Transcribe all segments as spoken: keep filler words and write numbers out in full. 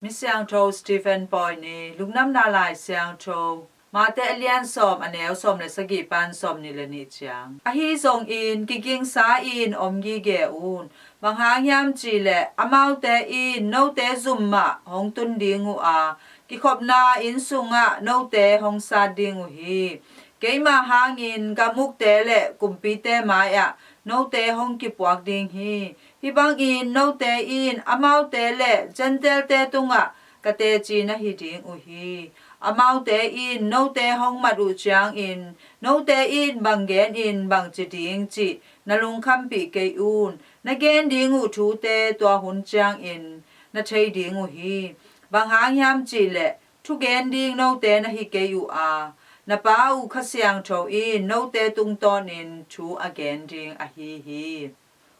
Misiangtho Stephen Pawi ni. Lungdamna Lai Siangtho Mate a lian sawm, a neu sawm le sagih pan sawm nih le nih ciang. Ahi zongin kigingsa in om gige un. Bang hang hiam cih leh amaute in note zum mah hong tun ding uh a, kikhopna inn sungah note hong sat ding uh hi. Keima hangin gam ukte le kumpite mai-ah note hong kipuak ding hi. Hih bangin note in amaute le Gentile-te tungah ka teci na hi ding uh hi. Amaute in note hong mat uh ciangin note in bang genin bang ci ding cih na lungkhampih kei un. Na gen ding uh thute tua hun ciangin na thei ding uh hi. Bang hang hiam cih leh thugen ding note na hi kei uh a, na Pa uh Kha Siangtho in note tungtawnin thu a gen ding ahi hi.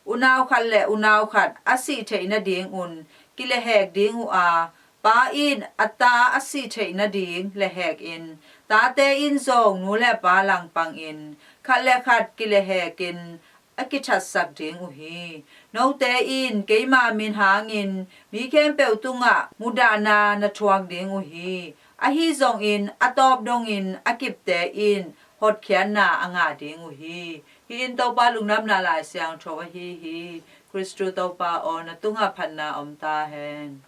Unau khat le unau khat a sih theih nadingun kilehhek ding uh a, pa in a ta a sih theih nading lehhekin, tate in zong nu le pa langpangin khat le khat kilehhekin a kithatsak ding uh hi. Note in keima min hangin mi khempeuh tungah mudahna na thuak ding uh hi. Ahi zongin a tawp dongin a kipte in hotkhiatna a ngah ding uh hi. Hih in Topa Lungdamna Lai Siangtho ahi hi. Khristu Topa aw, na tungah phatna om ta hen.